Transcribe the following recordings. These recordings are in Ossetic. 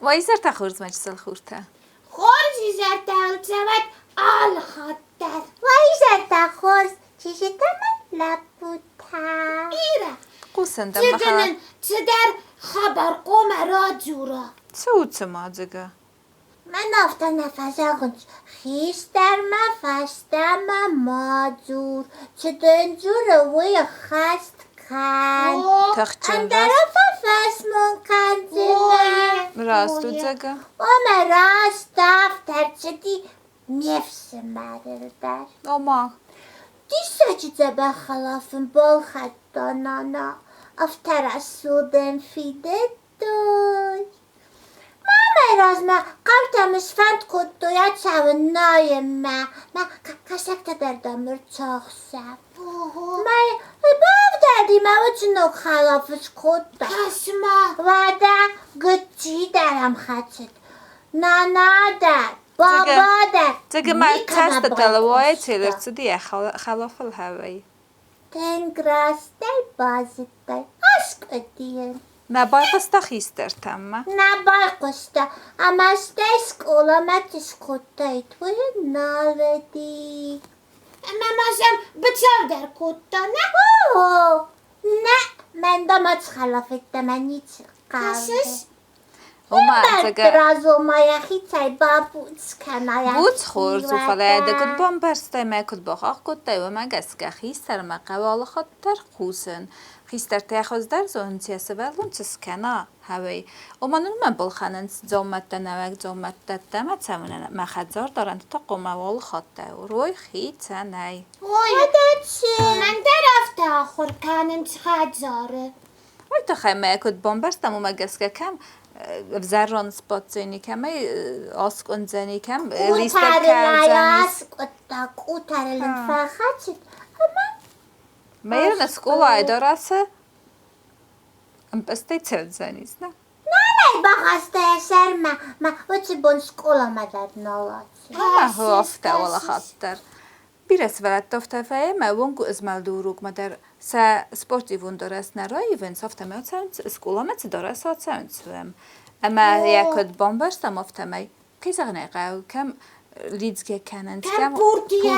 Уӕ изӕртӕ хорз, мӕ чысыл хуртӕ. Хорз изӕртӕ ӕлцӕуӕд алы хатт дӕр. Уӕ изӕртӕ хорз, чызджытӕ мӕ лӕппутӕ. Бирӕ. Хъусын дӕм, Цы дын ын цыдӕр хабар хъуамӕ радзура. Цы у цыма, Дзыга? Мӕн афтӕ нӕ фӕзӕгъынц, хистӕрмӕ фӕстӕмӕ ма дзур, цы дын дзуры, уый ӕххӕст кӕн. Тыхджын Ӕндӕра фӕфӕсмон кӕндзынӕ. Раст у, Дзӕга. Омӕ раст афтӕ ӕрцыди ме фсымӕрыл дӕр. Ома? Диссаджы дзӕбӕх хӕлаф ын балхӕдта нана, афтӕ рӕсугъд ын фидыдтой. Мамӕ размӕ хъӕутӕм сфӕнд кодтой ацӕуын найынмӕ, мӕ кӕсӕгтӕ дӕр дам ӕрцахсӕм. Мӕ бавдӕлди мӕ уыцы ног хӕлаф скодта. Кӕс-ма! Уӕдӕ гыцци дӕр ӕм хӕцыд, нана дӕр, баба дӕр. Дзыгы мӕ цӕстытыл уайы ӕрцыди йӕ хӕлафыл хауӕй. Тынг растӕй базыдтай, аскъуыди. Нӕ байхъуыста хистӕртӕм-ма? Нӕ байхъуыста, ӕмӕ стӕй скъоламӕ цы скодтаид, уый нал уыди. Ӕмӕ ма сӕм быцӕу дӕр кодта, нӕ? О, нӕ, мӕн дӕ ма схӕлаф-йеддӕмӕ ницы хъӕуы. Кӕсыс? Ома, Разома йӕхицӕй бабуц кӕна. Буц хорз у, фӕлӕ дӕ куыд бамбӕрстай мӕ куыд бахахх кодтай, уымӕ гӕсгӕ хистӕрмӕ хъӕуы алыхатт дӕр хъусын. Хистӕртӕ хуыздӕр зонынц, йӕ сывӕллон цы скӕна, хауӕй. Ома нын мӕ балхӕнынц дзаумӕттӕ нӕуӕг дзаумӕттӕ ӕддӕмӕ цӕуынӕн мӕ хӕдзардарӕнты та хъуамӕ алыхатт ӕвӕрой хицӕнӕй. Ой, мӕн дӕр афтӕ ахуыр кӕнынц хӕдзары. Уый тыххӕй мӕ куыд бамбӕрстам, уымӕ гӕсгӕ кӕм ӕвзӕр сбаддзӕни, кӕм ӕй аскъуындзӕни, кӕм листӕг Къутӕрыл аскъуыдта, къутӕрыл ын фӕхӕцыд ӕмӕ Мӕйрын скъолайы дӕр ацы ӕмпъӕзтӕй цӕудзӕнис, нӕ? Нанай бахаста йӕ сӕрмӕ, мӕ уыцы бон скъоламӕ дӕр нал ацыд. Ӕмӕ афтӕ уӕлахатт дӕр. Бирӕ сывӕллӕттӕ афтӕ вӕййы, ӕмӕ уонг змӕлды урокмӕ дӕр сӕ спортивон дарӕс нӕ раивынц, афтӕмӕй ацӕуынц, скъоламӕ цы дарӕс ацӕуынц, уым. Ӕмӕ йӕ куыд бамбӕрстам, афтӕмӕй, кӕй зӕгъын ӕй хъӕуы, кӕм лидзгӕ кӕнынц, кӕм пуртийӕ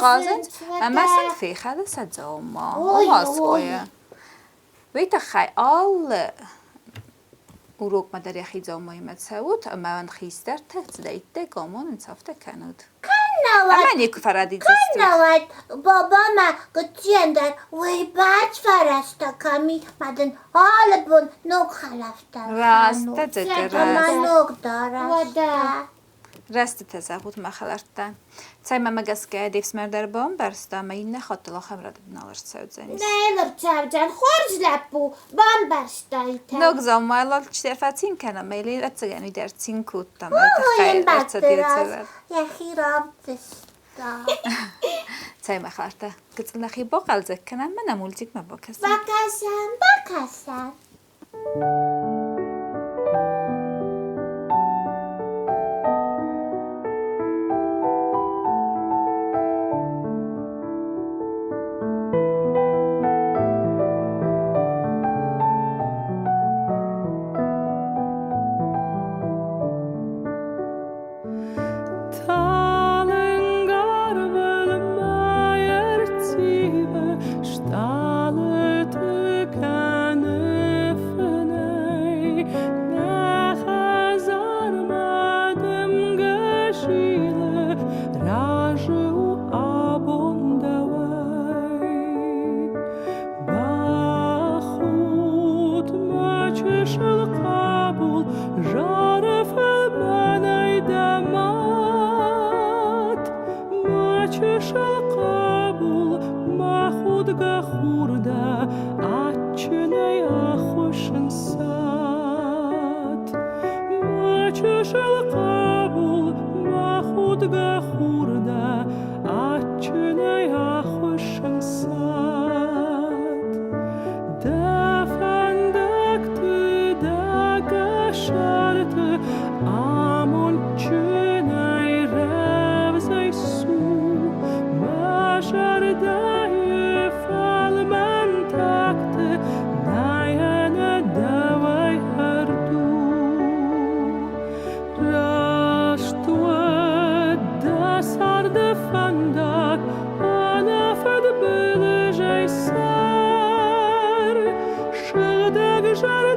хъазынц, ӕмӕ сын фехӕлы сӕ дзаума, ома скъойы. Уый тыххӕй алы урокмӕ дӕр йӕхи дзаумаимӕ цӕут ӕмӕ уын хистӕртӕ цыдӕриддӕр амонынц, афтӕ кӕнут. Ӕмӕ никуы фӕрӕдидзыстут. Кӕннӕуӕд бабамӕ гыццийӕн дӕр уыйбӕрц фӕрӕзтӕ кӕм и, мӕ дын алы бон ног хӕлӕфтӕ Раст дӕ, Дзӕгӕ, ӕмӕ раст. ног дарӕстӕ. Рӕстытӕ зӕгъут, мӕ хӕлӕрттӕ. Цӕй мӕмӕ гӕсгӕ де фсымӕр дӕр бамбӕрста, ӕмӕ иннӕ хаттыл ахӕм рӕдыд нал ӕрцӕудзӕнис. Нал ӕрцӕудзӕн, хорз лӕппу, бамбӕрстайтӕ. Ног дзаумайыл алчидӕр фӕцин кӕна, ӕмӕ йыл ӕцӕгӕн уый дӕр цин кодта, ӕмӕ уый тыххӕй ӕрцыди ӕцӕгӕл. Йӕхи равдыста. Цӕй, мӕ хӕлӕрттӕ, гыццыл нӕхи бахъӕлдзӕг кӕнӕм ӕмӕ нӕ мультикмӕ бакӕсӕм. Бакӕсӕм, бакӕсӕм. Талынг арвыл мӕй ӕрттивы, стъалыты кӕны.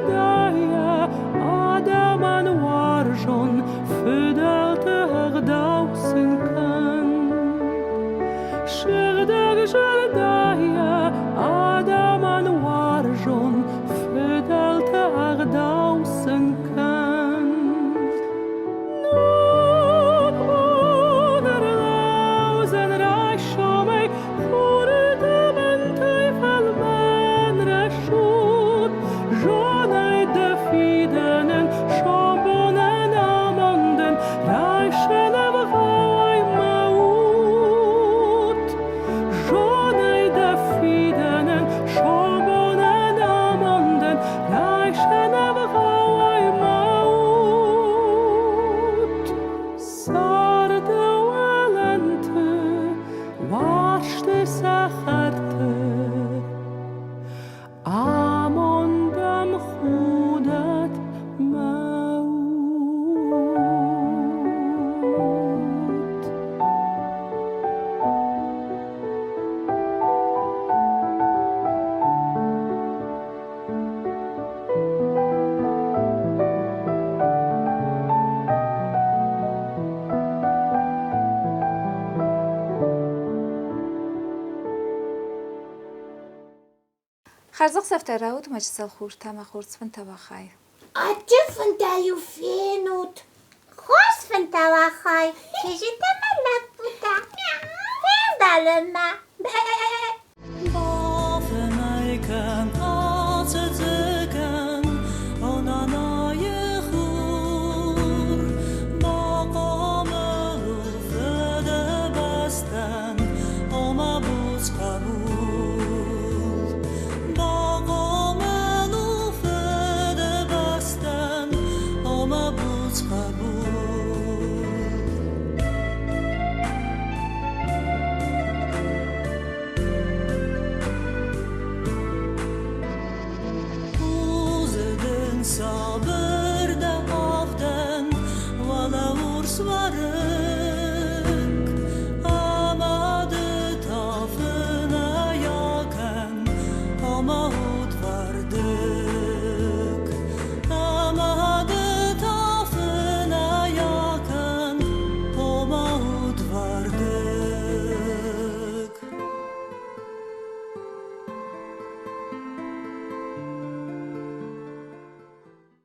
зӕрдӕйӕ адӕмӕн уарзон фыдӕлты ӕгъдау сын кӕн. Сыгъдӕг зӕрдӕйӕ адӕмӕн уарзон фыдӕлты ӕгъдау сын кӕн. Ног бон ӕрлӕудзӕн райсомӕй хуры тӕмӕнтӕй фӕлмӕн рӕсугъд. Зонай дӕ фидӕнӕн, сомбонӕн амондӕн, райсӕн ӕвгъауӕй мӕ уд. Зонай дӕ фидӕнӕн, сомбонӕн амондӕн, райсӕн ӕвгъауӕй мӕ уд. Царды уылӕнты, уарзты цӕхӕрты Амондӕм худӕт мӕ уд. Хӕрзӕхсӕвтӕ раут мӕ чысыл хуртӕ, мӕ хорз фынтӕ уӕ хай. Адджын фынтӕ-иу фенут. Хорз фынтӕ уӕ хай, чызджытӕ мӕ лӕппутӕ. Фембӕлынмӕ.